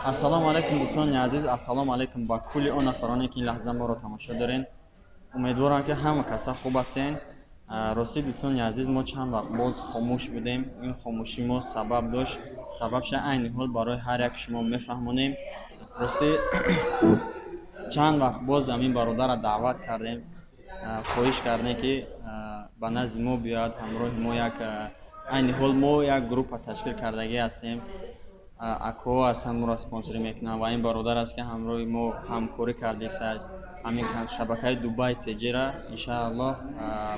Ассалому алайкум, дӯстони азиз, ассалому алайкум ба кулли он нафароне, ки ин лаҳза моро тамошо дорен. Умедворам, ки ҳама каса хуб ҳастен. Ростӣ, дӯстони азиз, мо чанд вақт боз хомӯш будем. Ин хомӯшии мо сабаб дошт. Сабабша айни ҳол барои ҳар як шумо мефаҳмонем. Ростӣ, чанд вақт боз ҳамин бародарро даъват кардем, хоҳиш кардем, ки ба назди мо биёяд, ҳамроҳи мо як, айни ҳол мо як группа ташкил кардагӣ ҳастем. Акоҳо ҳастанд, моро спонсорӣ мекунанд, ва ин бародар аст, ки ҳамроҳи мо ҳамкорӣ кардааст. Ҳамин шабакаи Дубай ТЖ-ра иншааллоҳ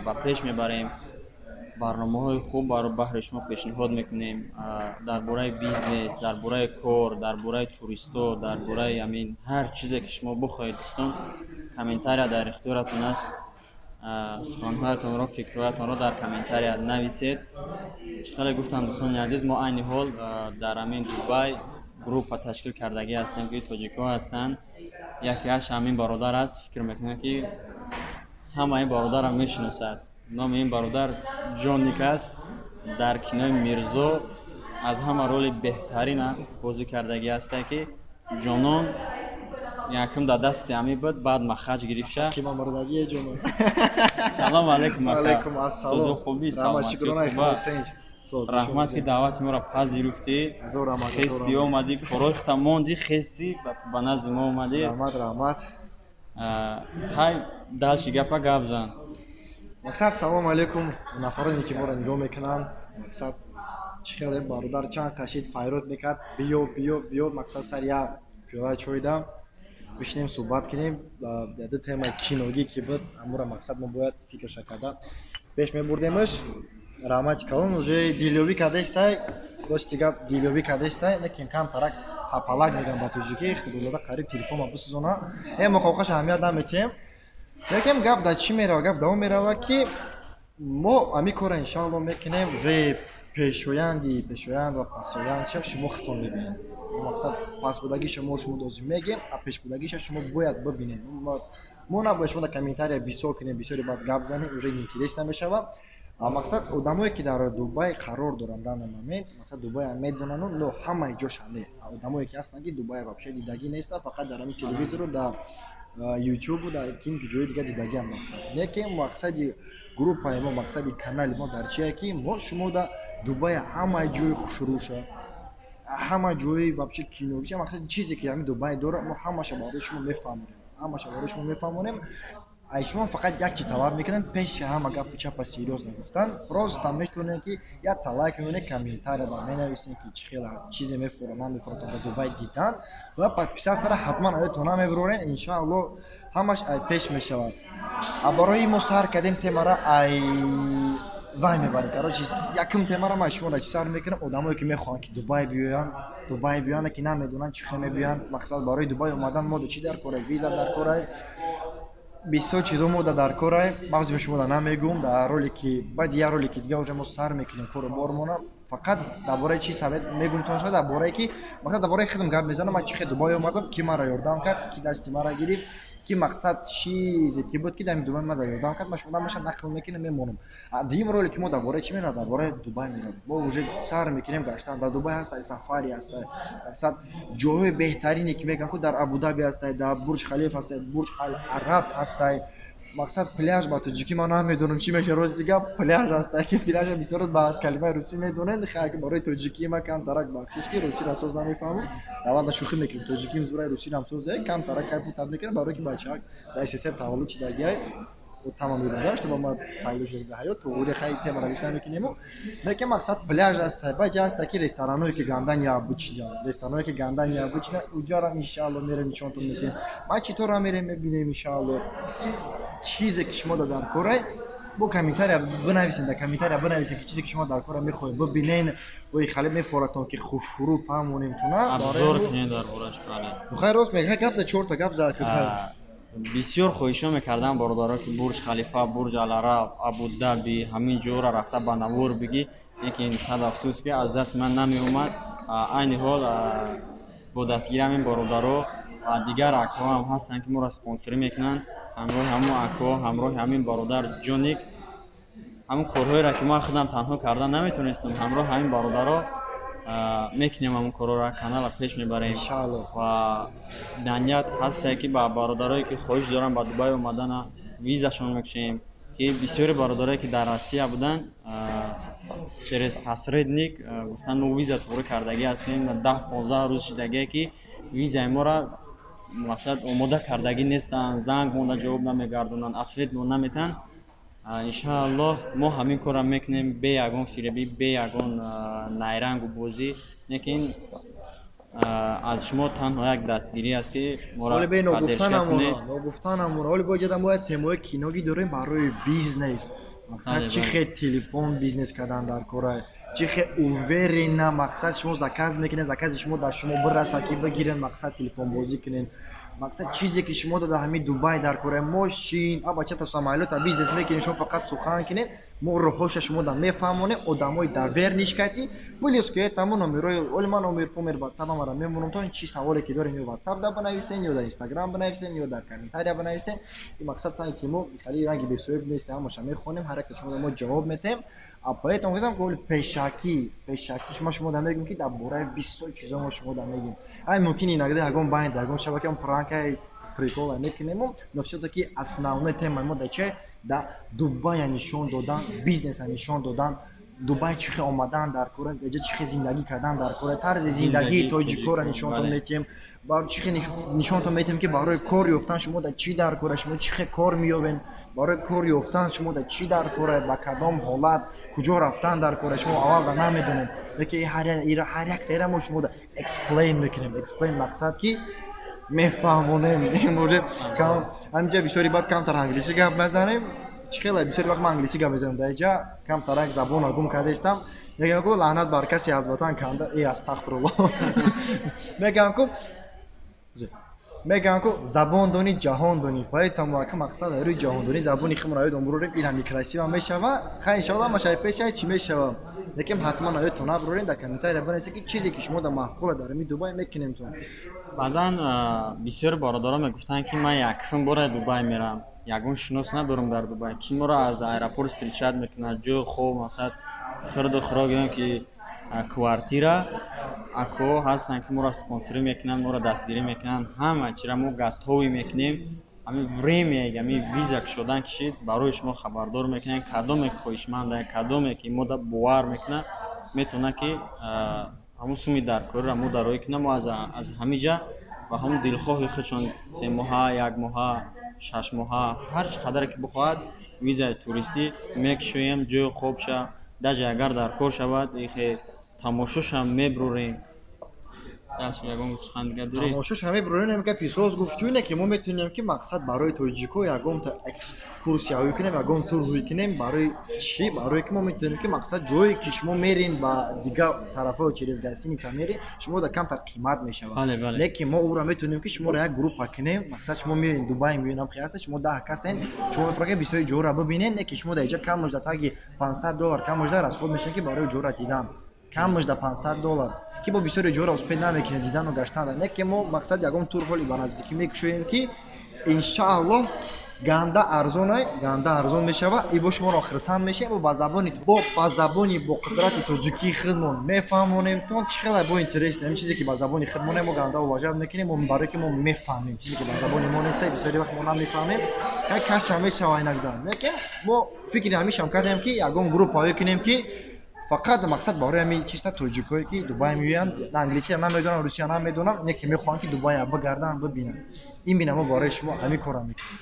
ба пеш мебарем. Барномаҳои хуб баҳри шумо пешниҳод мекунем дар бораи бизнес, дар бораи кор, дар бораи туристҳо, дар бораи ҳамин ҳар чизе, ки шумо бихоҳед. Дӯстон, комментария дар ихтиёратон аст. Суханҳоятонро, фикрҳоятонро дар комментария нависед. Чӣ хеле гуфтам, дӯстони азиз, мо айни ҳол дар ҳамин Дубай группа ташкил кардагӣ ҳастем, ки тоҷикҳо ҳастанд. Якеаш ҳамин бародар аст. Фикр мекунам, ки ҳама ин бародарро мешиносад. Номи ин бародар Ҷоник аст. Дар кинои Мирзо аз ҳама роли беҳтарина бозӣ кардагӣ ҳаста, ки Ҷонон якум дар дасти ҳамин буд, баъд махаҷ гирифта. Салому алайкум, ака. Созу хубӣ, саломатӣ? Раҳмат, ки даъвати моро пазируфтӣ, хести омадӣ, корҳои хута мондӣ, хести ба назди мо омадӣ. Раҳмат, раҳмат. Хай, дальше гапа гап зан. Мақсад, салому алайкум нафароне, ки моро нигоҳ мекунанд. Мақсад, чӣ хеле бародар чанд кашид, файрод мекард: «Биё, биё, биё». Мақсад, сари як пиёла чойда бишинем, суҳбат кунем. Ду темаи киногӣ ки буд, амура мақсад мо бояд фикрша карда пеш мебурдемаш. Раҳмати калон, уже дилёбӣ кардестай. Рости гап, дилёбӣ кардестай, лекин камтарак ҳапалак мегӯям ба тоҷикӣ. Худозода қариб телефонма бисӯзона. Муқовқаш аҳамият наметиҳем, лекин гап дар чӣ мерава? Гап давом мерава, ки мо ҳамин корро иншоалло мекунем. Уже пешоянди пешоянд ва пасояндша шумо худтон мебинед. Мақсад, пасбудагиша мо шумо дозим мегем, а пешбудагиша шумо бояд бибинед. Мо набояд шумо дар комментария бисёр кунем, бисёре баъд гап занем, уже неинтерес намешавад. Мақсад, одамое, ки дар Дубай қарор доранд данный момент, мақсад, Дубайам медонану, но ҳамаи ҷоша не. Одамое, ки ҳастанд, ки Дубая вообще дидагӣ нестанд, фақат дар ҳамин телевизору, дар Ютубу, дар ким ҷои дига дидагиам. Мақсад, лекин мақсади группаи мо, мақсади канали мо дар чие, ки мо шумо дар Дубая ҳамаи ҷои хушрӯша, ҳама ҷои вообще киногиша, мақсади чизе, ки ҳамин Дубай дорад, мо ҳамаша барои шумо мефаҳмонем, ҳамаша барои шумо мефаҳмонем. Ай шумо фақат як чи талаб мекунем: пеши ҳама гапу чапа серьёзно гуфтан, просто метавонем, ки як лайк мемонед, комментария дар менависем, ки чӣ хела чизе мефурад, намефурад ба Дубай дидан, ва подписаться ра ҳатман аётон намебурорен. Иншоалло, ҳамаш ай пеш мешавад. А барои мо сар кардем, темара ай вай мебарем. Короче, якум темара ман шуморо чӣ сар мекунам? Одамое, ки мехоҳанд, ки Дубай биёянд, Дубай биёянд, ки намедонанд, чӣ хел мебиёянд. Мақсад, барои Дубай омадан мода чӣ дар кора? Виза дар кора, бисёр чизо мода дар кора. Мағзи шумо намегӯм. Дар ролики баъди як ролики дига уже мо сар мекунем кору бормона. Фақат дар бораи чӣ совет мегӯм тон шуд? Дар бораи ки, мақсад, дар бораи худам гап мезанам: ман чӣ хел Дубай омадам, ки маро ёрдам кард, ки дасти мара гирифт, ки мақсад чизе ки буд, ки дар Дубай мада ёрдам кард, ман шумо маша нақл мекунам, мемонам. Дуюм ролики мо дар бораи чӣ меравад? Дар бораи Дубай меравад. Мо уже сар мекунем гаштан дар Дубай. Ҳастай сафари, ҳастай, мақсад, ҷойҳои беҳтарине, ки мегӯям ку, дар Абудаби ҳастай, дар Бурҷ Халиф ҳастай, Бурҷ Ал Араб ҳастай. Мақсад, пляж ба тоҷикӣ ман намедонам чӣ меша. Рости гап, пляж ҳаста, ки пляжа бисёр ба калимаи русӣ медонед. Ки барои тоҷикӣ ма камтарак бахшиш, ки русиро соз намефаҳмам. Давлата шӯхӣ мекунем, тоҷиким зураи, русирам созе, камтарак кай путать мекунем, барое ки бачаак дар СССР таваллуд шидагиай, тамам медонам, что ма пайдо шуда дар ҳаёт. Туғури хай темара гишта мекунему. Лекин мақсад, пляж аста, баҷа аста, ки рестораное, ки ганда необычно, рестораное, ки ганда необычно, уҷарам иншаалло мерем, нишонтон медиҳем. Ма читорам мерем, мебинем иншаалло. Чизе, ки шумо дар корай, бо комментария бинависен, дар комментария бинависен, ки чизе, ки шумо дар кора мехоҳед бибинен, ой хале мефоратон, ки хушрӯ фаҳмонем туна. Обзор кунем дар бораш, бале. Хай, рост мега, гап за, чорта гап за. Бисёр хоҳишҳо мекардам бародаро, ки Бурҷ Халифа, Бурҷ Ал Араб, Абудаби, ҳамин ҷоро рафта ба навор бигӣ, лекин сад афсӯс, ки аз дасти ман намеомад. Айни ҳол бо дастгири ҳамин бародаро ва дигар акҳо ҳам ҳастанд, ки моро спонсорӣ мекунанд, ҳамроҳи ҳамон акҳо, ҳамроҳи ҳамин бародар Ҷоник, ҳамон корҳоеро, ки ман худам танҳо карда наметонистам, ҳамроҳи ҳамин бародаро Мекунем ҳамун корҳоро, канала пеш мебарем. Иншаалло. Ва дар ният ҳастае, ки ба бародарое, ки хоҳиш доранд ба Дубай омадана, визашон мекушем, ки бисёри бародарое, ки дар Россия буданд, через посредник гуфтанд, мо виза туғрӣ кардагӣ ҳастем, 10-15 рӯз шидагие, ки визаи моро, мақсад, омода кардагӣ нестанд, занг монда ҷавоб намегардонанд, ответ мо наметаҳанд. Иншааллоҳ, мо ҳамин корро мекунем бе ягон фиребӣ, бе ягон найрангу бозӣ, лекин аз шумо танҳо як дастгирӣ аст, ки моро Ҳоле бе поддержка кунед. Ногуфта намона, ҳоле бояд мо як темаҳои киногӣ дорем барои бизнес. Мақсад, чӣ хел телефон бизнес кардан дар кора, чӣ хел уверенно, мақсад, шумо заказ мекунед, закази шумо дар шумо бираса, ки бигирен, мақсад, телефонбозӣ кунед. Мақсад, чизе ки шумо дар ҳамин Дубай дар кора, мошин, абачата, самолёта бизнес мекунед, шумо фақат сухан кунед, мо роҳҳоша шумо да мефаҳмонем, одамои доверенный кати. Плюс ки тамо номерои оли ман, номер помер ватсап амара мемонам, то чи саволе ки дорем, ё ватсап да бинависен, ё дар инстаграм бинависен, ё дар комментария бинависен. И мақсад, сайти мо хеле ранги бесоҳиб нест, ҳамаша мехонем, ҳар яке шумо да мо ҷавоб метаҳем. А поэтому гуфтам, ки оли пешакӣ шумо да мегӯем, ки дар бораи бисёр чизо мо шумо да мегӯем. Ай мумкин иногда ягон байн, ягон шабака пранка, прикола мекунем, но всё-таки основной тема мо да че? Да Дубая нишон додан, бизнеса нишон додан, Дубай чӣ хел омадан дар кора, ҷа чӣ хел зиндагӣ кардан дар кора, тарзи зиндагии тоҷикоро нишонтон метиҳем, чӣ хел нишонтон метиҳем, ки барои кор ёфтан шумо да чӣ дар кора, шумо чӣ хел кор меёбен, барои кор ёфтан шумо да чӣ дар кора, ба кадом ҳолат куҷо рафтан дар кора, шумо аввал да намедонед, лекин ҳар яктаира мо шумо да explain мекунем. Explain, мақсад, ки мефаҳмонем. Ҳаминҷа бисёри баъд камтар англисӣ гап мезанем. Чӣ хеле бисёри вақт ман англисӣ гап мезанам, дар инҷа камтарак забонро гум кардаистам. Мегӯям ку, лаънат бар касе аз ватан канда, э, астағфирулло, мегӯям ку, забон донӣ, ҷаҳон донӣ. Поэтому ака, мақсад, рӯи ҷаҳондонӣ забони худмон ёдон бурорем, ина красиво мешава. Хай, иншоалло, машаи пеша чӣ мешава, лекин ҳатман ёдтон набурорем, дар комментария бинависед, ки чизе ки шумо дар маъқула дар ами Дубай мекунем тон. Баъдан бисёри бародарон мегуфтанд, ки ман якум бора Дубай мерам, ягон шинос надорам дар Дубай, ки моро аз аэропорт встречать мекунад, ҷои хоб, мақсад, хӯрду хӯрок ё ки квартира. Акҳо ҳастанд, ки моро спонсорӣ мекунанд, моро дастгирӣ мекунанд, ҳама чиро мо готовый мекунем. Ҳамин время, ҳамин виза кушодан кишид, барои шумо хабардор мекунем. Кадоме ки хоҳишманда, кадоме ки мо бовар мекунад, метавонад, ки ҳамун суми даркориро мо дароӣ кунам. Мо аз ҳамин ҷа ба ҳамун дилхоҳи худшон 3 моҳа, як моҳа, 6 моҳа, ҳар чӣ қадаре ки бихоҳад, визаи туристӣ мекушоем, ҷои хобша, даже агар дар кор шавад, ихе тамошошам мебурем. Ягон сухан дигар дорӣ? Тамошош ҳам мебурем. Гапи соз гуфтӣ, ки мо метавонем, ки мақсад, барои тоҷико ягонта экскурсия ҳуй кунем, ягон тур ҳуй кунем. Барои чӣ? Барое ки мо метавонем, ки мақсад, ҷое ки шумо мерин, ба дигар тарафҳо через гостиница мерин, шумо да камтар қимат мешавад, лекин мо ӯро метавонем, ки шуморо як группа кунем. Мақсад, шумо меоед Дубай, меоед, ҳаста шумо 10 касен, шумо мефуракед бисёри ҷоро бибинед, лекин шумо дар инҷа кам мужда таги 500 доллар кам мужда расход мешавед, ки барои ҷоро дидан кам мужда 500 доллар, ки мо бисёри ҷоро успеть намекунем дидану гаштан. Не ки мо, мақсад, ягон тур ҳоли ба наздикӣ мекушоем, ки иншааллоҳ ганда арзонай, ганда арзон мешава. И бо шуморо хирсанд мешавем, бо ба забони бо қудрати тоҷикии худмон мефаҳмонем то чӣ хеле бо интерес. Ҳамин чизе ки ба забони худмоне, мо ганда уважать мекунем, барое ки мо мефаҳмем. Чизе ки ба забони мо неста, бисёри вақт мо намефаҳмем, як кашам мешава инагда. Лекин мо фикри ҳамишам кардем, ки ягон группаҳое кунем, ки фақат, мақсад, барои ҳамин чиста тоҷикое ки Дубай меоянд, англисия намедонам, русия намедонам, не ки мехоҳанд, ки Дубая бигарданд, бибинанд. Ин бина, мо барои шумо ҳамин корро мекунем.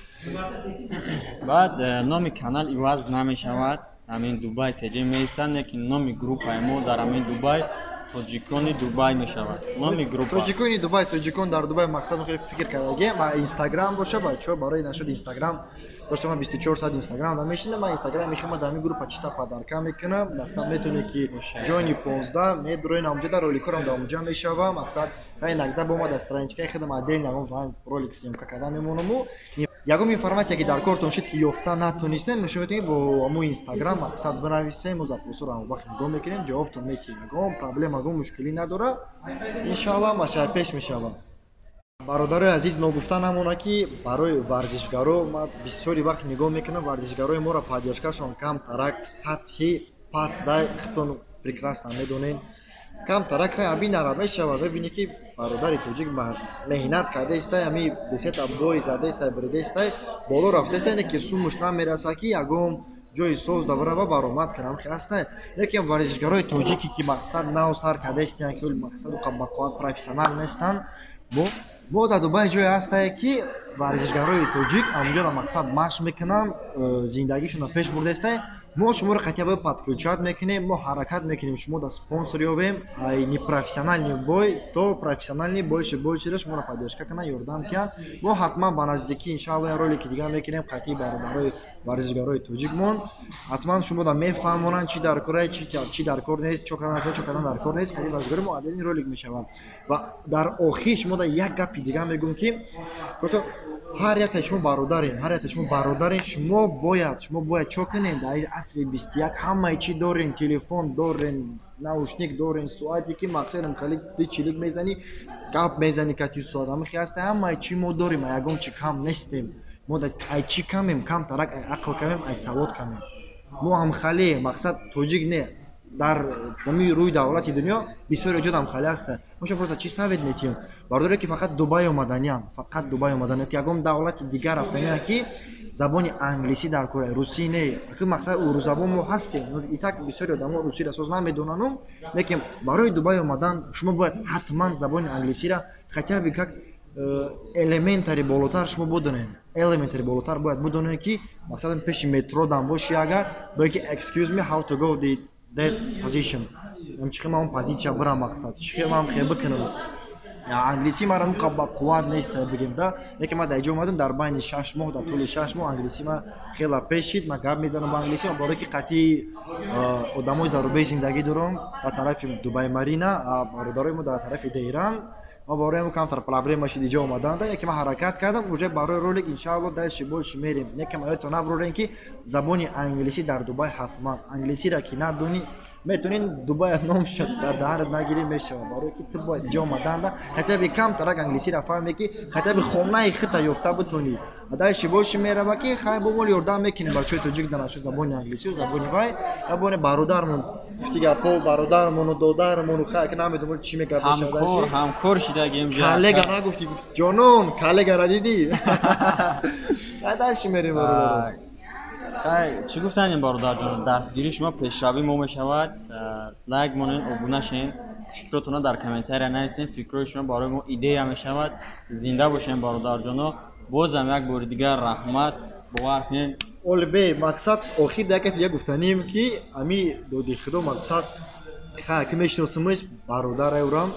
Баъд номи канал иваз намешавад, ҳамин Дубай ТЖ меистад, лекин номи группаи мо дар ҳамин Дубай Тоҷикони Дубай мешавад номи группа. Тоҷикони Дубай, тоҷикон дар Дубай. Мақсад, хеле фикр кардагем ва Инстаграм боша, бачаҳо, барои нашуд Инстаграм доштам, ман 24 соат Инстаграм да мешинам. Ман Инстаграм мехоҳам, дар ҳамин группа чита подарка мекунам. Мақсад, метавонед, ки ҷойни 15 медроин, ҳамҷа дар роликорам дар онҷа мешава. Мақсад, инакда бо ма дар страничкаи худам отдельно ягон ролик съёмка карда мемонаму. Ягон информация ки дар кортон шуд, ки ёфта натонистем, шумо метавонед бо ҳамун Инстаграм, мақсад, бинависем, мо запросҳоро ҳамон вақт нигоҳ мекунем, ҷавобтон метиҳем. Ягон проблема, ягон мушкилӣ надорад, иншоалло, машай пеш мешавад. Бародарои азиз, ногуфта намонад, ки барои варзишгаро ман бисёри вақт нигоҳ мекунам, варзишгарои моро поддержкашон камтарак сатҳи пастдай. Худтон прекрасно медонед. Камтарак хай аби нара мешавад, мебинӣ, ки бародари тоҷик меҳнат кардаистай, ами десета бой задаистай, бридаистай, боло рафтаистай, не ки сумуш намераса, ки ягон ҷои соз даврава баромад кунам хе ҳастай. Лекин варзишгарои тоҷике, ки мақсад нав сар кардаистиянд, ки мақсаду бақоат профессионал нестанд, бо дар Дубай ҷое ҳастае, ки варзишгарои тоҷик ҳамҷоро мақсад машқ мекунанд, зиндагишонро пеш бурдаистай. Мо шуморо хотя бы подключать мекунем, мо ҳаракат мекунем, шумо да спонсор ёбем, ай непрофессиональный бой то профессиональный больше больше шуморо поддержка кунанд, ёрдам киҳанд. Мо ҳатман ба наздикӣ, иншаалло, як ролики дигар мекунем қатъи бародарои варзишгарои тоҷикмон. Ҳатман шумо да мефаҳмонанд, чӣ дар кор, чӣ дар кор нест, чо кардан чо кардан дар кор нест. Қатъи варзишгарои мо отдельный ролик мешавад. Ва дар охир шумо да як гапи дигар мегӯм, ки просто ҳар яктаи шумо бародарен, ҳар яктаи шумо бародарен. Шумо бояд чо кунед? Дар асри 21 ҳамаи чӣ дорен: телефон дорен, наушник дорен, соате, ки мақсадам хали чилик мезанӣ, гап мезанӣ кати соат ҳамахи ҳаста. Ҳамаи чӣ мо дорем, ягон чӣ кам нестем. Мо ай чӣ камем? Камтарак ай ақл камем, ай савод камем. Мо ҳамхале, мақсад, тоҷик не, дар ҳамин рӯи давлати дунё бисёр эҷод ҳамхале ҳаста. Мо шумо просто чӣ совет метиҳем? Бародаре, ки фақат Дубай омаданиянд, фақат Дубай омаданиям, ки ягон давлати дигар рафтаниянд, ки забони англисӣ дар кора, русӣ не, ки мақсад урусзабон мо ҳастем и так бисёри одамо русиро соз намедонану, лекин барои Дубай омадан шумо бояд ҳатман забони англисиро хотя бы как элементари болотар шумо бидонед. Элементари болотар бояд бидонед, ки масалан пеши метро дам бошӣ агар, бояд ки "Excuse me, how to go the that position?", чӣ хел ман он позиция бирам, мақсад, чӣ хел ман хел бикунам. Англисӣ мара ба қувват нест, бигем да, лекин ман дар иҷо омадам, дар байни 6 моҳ, дар тӯли 6 моҳ англисӣ ман хела пеш шид. Ман гап мезанам ба англисӣ, барое ки қатъи одамои зарубеж зиндагӣ дорам, дар тарафи Дубай Марина, бародарои мо дар тарафи Дейран. Ма барои камтар проблема шид иҷо омаданда, яке ман ҳаракат кардам уже барои ролик. Иншаалло, дальше больше мерем. Некам оётон набурорем, ки забони англисӣ дар Дубай ҳатман. Англисиро ки надонӣ, метавонӣ Дубай ном дар даҳанат нагирӣ, мешавад, барое ки ту бояд иҷо омаданда хотя бы камтарак англисиро фаҳме, ки хотя бы хонаи худта ёфта битонӣ. Дальше больше мерава, ки хай бобол ёрдам мекунем бачаҳои тоҷик дар нашо забони англисию забони вай забони бародармон гуфти гапҳо, бародармону додармону, хай, ки намедонам чӣ мегап. Ҳамкор, ҳамкор шидагем. Коллега нагуфти, гуфт ҷонон, коллегара дидӣ. Хай, дальше мерем, бародарон. Хай, чӣ гуфтанем, бародарҷон? Дастгирии шумо пешравии мо мешавад. Лайк монен, обуна шен, фикротонро дар комментария нависен. Фикрҳои шумо барои мо идея мешавад. Зинда бошем, бародарҷоно. Бозам як бори дигар раҳмат, бовар кунед. Олбе, мақсад, охир як гапи як гуфтанем, ки ами доди худо, мақсад, хай, ки мешиносимаш, бародарай урам,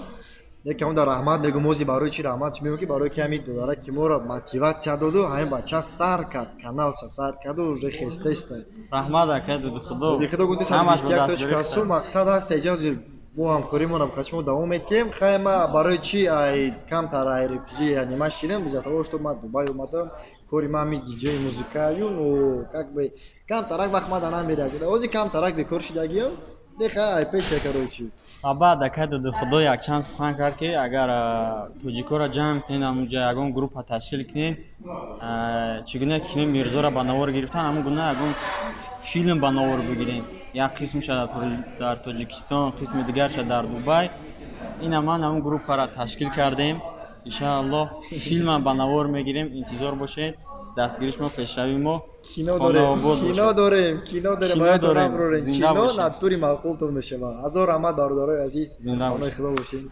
якам дар раҳмат мегӯм. Ози барои чӣ раҳмат мегӯм? Ки барои ки ҳамин додарак, ки моро мотиватсия доду, ҳамин бача сар кард, каналша сар карду, уже хестеста. Раҳмат, акай доди худо. Доди худо гуфти 121 точка су мақсад ҳаст иҷози мо ҳамкоримонам ка шумо давом медиҳем. Хай, ма барои чӣ ай камтар ай репетиҷи анима шидам? Из-за того что ма Дубай омадам, кори ма ҳами диҷеи музикаю, ну, как бы камтарак вақт ма да намерасид. Ози камтарак бекор шидагиам, деха, ай пеша, короче. Ва баъд акай доди худо якчанд сухан кард, ки агар тоҷикоро ҷамъ кунед, ҳамунҷа ягон группа ташкил кунед, чӣ гуна ки Мирзоро ба навор гирифтан, ҳамон гуна ягон филм ба навор бигирем, як қисмша дар Тоҷикистон, қисми дигарша дар Дубай. Ина ман ҳамон группаро ташкил кардем. Иншааллоҳ, филмам ба навор мегирем, интизор бошед. Дастгири шумо пешравии мо. Кино дорем, кино дорем, кино дорем. Кино дорем. Кино натури маъқултон мешавад. Ҳазор раҳмат, бародарои азиз. Зинда. Худо бошед.